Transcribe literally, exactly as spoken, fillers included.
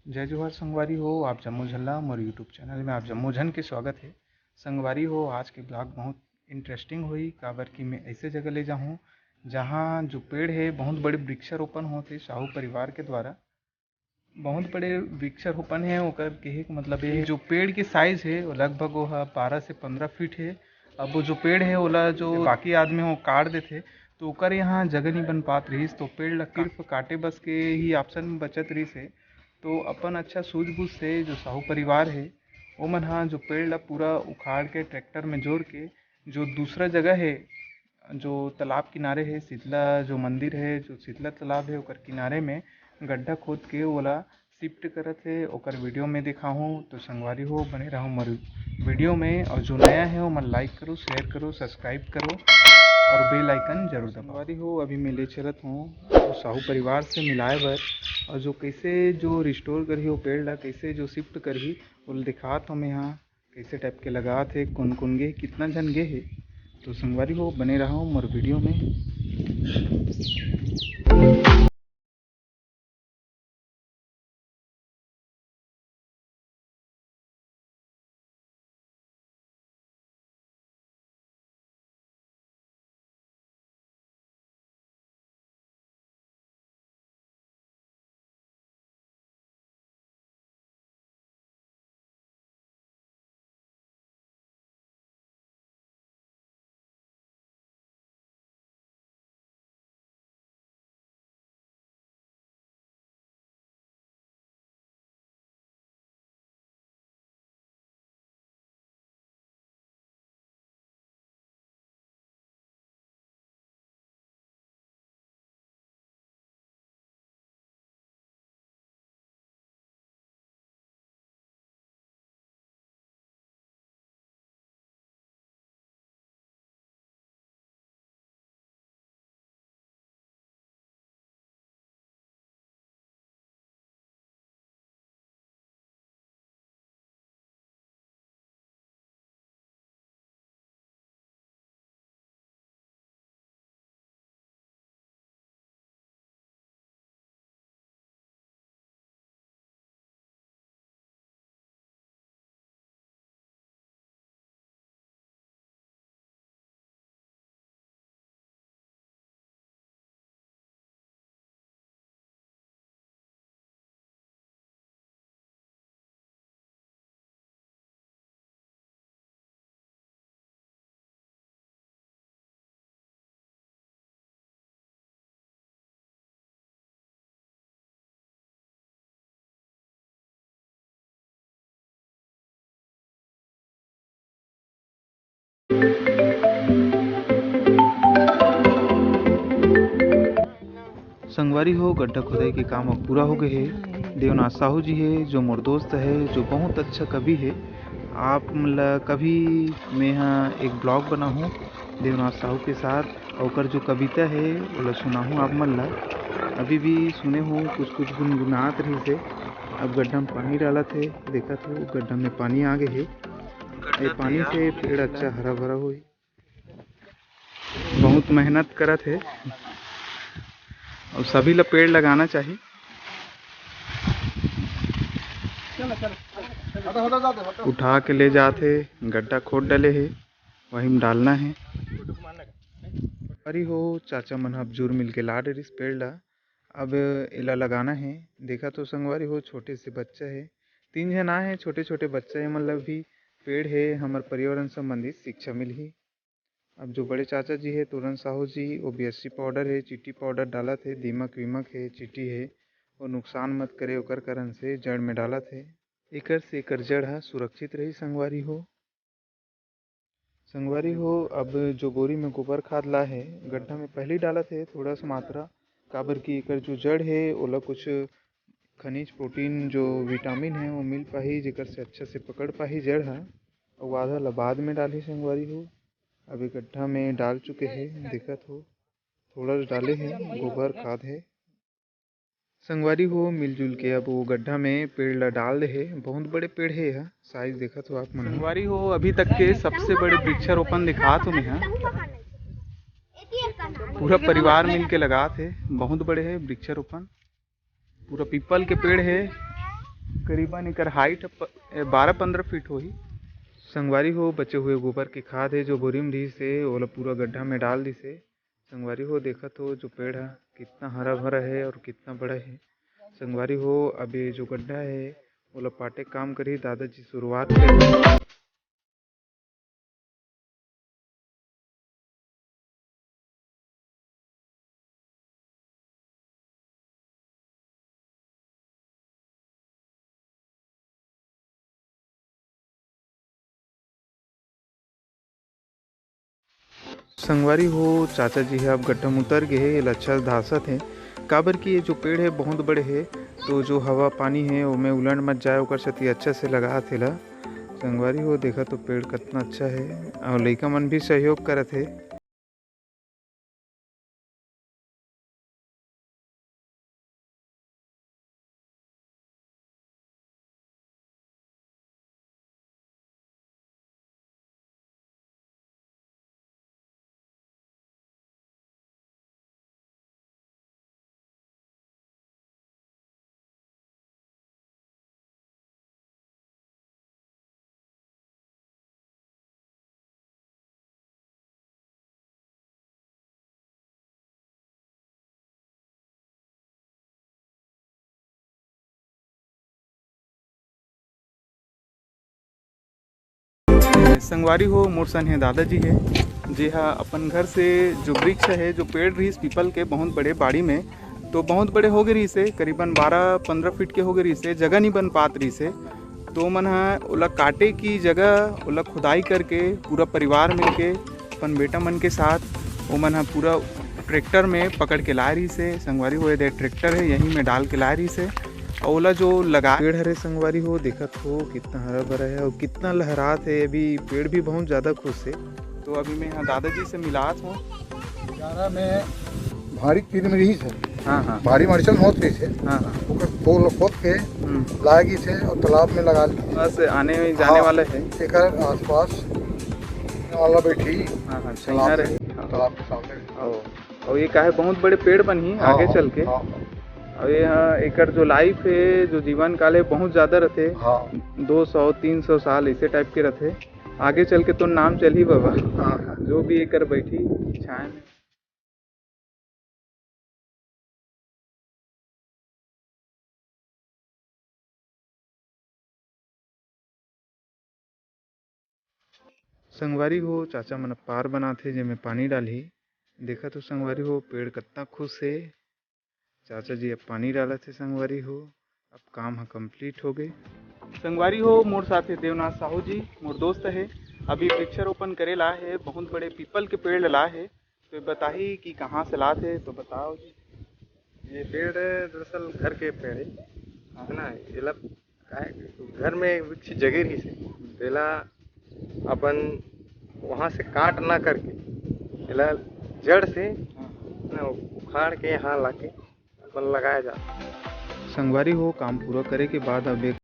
जय जोहार संगवारी हो, आप जम्मो झन ला मोर YouTube चैनल में आप जम्मो झन के स्वागत हे। संगवारी हो, आज के ब्लॉग बहुत इंटरेस्टिंग होही, काबर कि मैं ऐसे जगह ले जाहूँ जहाँ जो पेड़ हे बहुत बड़े वृक्षारोपण होत हे साहू परिवार के द्वारा। बहुत बड़े वृक्षारोपण हे, ओकर कहे के मतलब ये जो पेड़ के साइज हे वो लगभग वो ह बारह से पंद्रह फीट हे। अब वो जो पेड़ हे ओला जो बाकी आदमी हो काट देथे, तो ओकर यहाँ जगह नहीं बन पात रहिस, तो पेड़ ला सिर्फ काटे बस के ही ऑप्शन बचत रहिस हे। तो अपन अच्छा सूझबूझ से जो साहू परिवार हे, ओमन ह जो पेड़ ला पूरा उखाड़ के ट्रैक्टर में जोर के जो दूसरा जगह हे, जो तालाब किनारे हे, शीतला जो मंदिर हे, जो शीतला तालाब हे, ओकर किनारे में गड्ढा खोद के ओला शिफ्ट करत हे, ओकर वीडियो में दिखाहूँ। तो संगवारी हो, बने रहो मोर वीडियो में, और जो नया हे ओमन लाइक करो, शेयर करो, सब्सक्राइब करो और बेल आइकन जरूर दबाओ। संगवारी हो, अभी मैं ले चलत हूँ वो साहू परिवार से मिलाए बर, और जो कैसे जो रिस्टोर करही वो पेड़ ला, कैसे जो शिफ्ट करही, वो दिखात हूँ मैं यहाँ। कैसे टाइप के लगात हे, कौन कौन गे, कितना झन गे हे। तो संगवारी हो, बने रहो मोर वीडियो में। संगवारी हो, गड्ढा खुदाई के काम अब पूरा हो गए हे। देवनाथ साहू जी हे, जो मोर दोस्त हे, जो बहुत अच्छा कवि हे। आप मन ला कभी मैं ह एक ब्लॉग बनाहूँ देवनाथ साहू के साथ, अउ ओकर जो कविता हे, ओला सुनाहूँ आप मन ला। अभी भी सुने हो, कुछ कुछ गुनगुनात रहिस हे। अब गड्ढा में पानी डालत हे, देखत हो, गड्ढा में पानी आ गए हे। ये पानी से पेड़ अच्छा हरा भरा होही। बहुत मेहनत करत हे, अउ सभी ला पेड़ लगाना चाही। उठा के ले जात हे, गड्ढा खोद डले हे, वही में डालना हे। अरे हो, चाचा मन ह अब जुर मिल के ला डरिस पेड़ ला, अब एला लगाना हे। देखा तो संगवारी हो, छोटे से बच्चा हे, तीन झन आए हे, छोटे छोटे बच्चा हे, मतलब भी पेड़ हे, हमर पर्यावरण संबंधी शिक्षा मिलही। अब जो बड़े चाचा जी हे तोरन साहू जी, वो बी एस सी पाउडर हे, चींटी पाउडर डालत हे, दीमक वीमक हे, चींटी हे, वो नुकसान मत करे, ओकर कारण से जड़ में डालत हे। एकर से एकर जड़ ह सुरक्षित रही संगवारी हो। संगवारी हो, अब जो बोरी में गोबर खाद ला हे, गड्ढा में पहली डालत हे थोड़ा सा मात्रा, काबर कि एकर जो जड़ हे, ओला कुछ खनिज, प्रोटीन, जो विटामिन हे, वो मिल पाही, जेकर से अच्छा से पकड़ पाही जड़ ह। अउ आधा ला बाद में डालही संगवारी हो। अभी गड्ढा में डाल चुके हे, देखत हो, थोड़ा डाले हे, गोबर खाद हे। संगवारी हो, मिलजुल के अब वो गड्ढा में पेड़ ला डाल दे हे। बहुत बड़े पेड़ हे, यह साइज देखत हो आप मन। संगवारी हो, अभी तक के सबसे बड़े वृक्षारोपण दिखात हो मैं ह। पूरा परिवार मिल के लगात हे, बहुत बड़े हे वृक्षारोपण। पूरा पीपल के पेड़ हे। करीबन एकर हाइट बारह पंद्रह फीट होही। संगवारी हो, बचे हुए गोबर के खाद हे, जो बोरी में रहिस हे, ओला पूरा गड्ढा में डाल दिस हे। संगवारी हो, देखत हो जो पेड़ ह कितना हरा भरा हे और कितना बड़ा हे। संगवारी हो, अब ये जो गड्ढा हे, ओला पाटे काम करही दादाजी, शुरुआत करही। संगवारी हो, चाचा जी ह अब गड्ढा म उतर गे हे, एला अच्छा से धासत हे, काबर कि ये जो पेड़ हे बहुत बड़े हे, तो जो हवा पानी हे ओमे उलंड मत जाए, ओकर सेती अच्छा से लगात हे एला। संगवारी हो, देखा तो पेड़ कतना अच्छा हे, अउ लइका मन भी सहयोग करत हे। संगवारी हो, मोर संग हे दादाजी हे, जे ह अपन घर से जो वृक्ष हे, जो पेड़ रहिस पीपल के बहुत बड़े बाड़ी में, तो बहुत बड़े हो गए रहिस हे, करीबन बारह पंद्रह फीट के हो गए रहिस हे, जगह नहीं बन पात रहिस हे। तो ओमन ह ओला काटे की जगह ओला खुदाई करके पूरा परिवार मिलके अपन बेटा मन के साथ ओमन ह पूरा ट्रैक्टर में पकड़ के लाए रहिस हे। संगवारी हो, ये दे ट्रैक्टर हे, यही में डाल के लाए रहिस हे। अउ ओला जो लगा पेड़ हरे संगवारी हो, देखत हो कितना हरा भरा हे अउ कितना लहरात हे। अभी पेड़ भी बहुत ज्यादा खुश हे। तो अभी मैं यहाँ दादाजी से मिलात हूँ। ग्यारह में भारी तीर में रहिस हे। हाँ, हाँ। भारी मरचन होत रहिस हे। हाँ, हाँ। ओकर पोल खोद के हम्म। लाए गिस हे अउ तालाब में लगा ली। बस आने जाने हाँ, वाला हे। एकर आसपास वाला बैठी हाँ, हाँ, तालाब छैना में, रहे। हाँ। तालाब के सामने। ओ, अउ ये काहे बहुत बड़े पेड़ बनही हाँ, आगे हाँ, चल के। हाँ। अउ ये ह, एकर जो लाइफ हे, जो जीवन काल हे, बहुत ज्यादा रथे। हाँ। दो सौ, तीन सौ साल ऐसे टाइप के रथे। आगे चल के तो नाम चलही बाबा। हाँ, हाँ। जो भी एकर बैठी छाया में। संगवारी हो, चाचा मन अब पार बनाथे, जेमे पानी डालही। देखत हो संगवारी हो, पेड़ कतना खुश हे। चाचा जी अब पानी डालत हे संगवारी हो। अब काम ह complete हो गए। संगवारी हो, मोर साथ हे देवनाथ साहू जी, मोर दोस्त हे। अभी वृक्षारोपण करे ला हे, बहुत बड़े पीपल के पेड़ ला हे। तो ये बताही कि कहाँ से लात हे, तो बताओ जी। ये पेड़ दरअसल घर के पेड़ है, है ना? ये लब-, काहे, घर में वृक्ष जगे रहिस हे, तेला अपन वहाँ से काट ना करके, एला जड़ से ना उखाड़ के यहाँ लाके अपन लगाया जाता। संगवारी हो, काम पूरा करे के बाद अब एक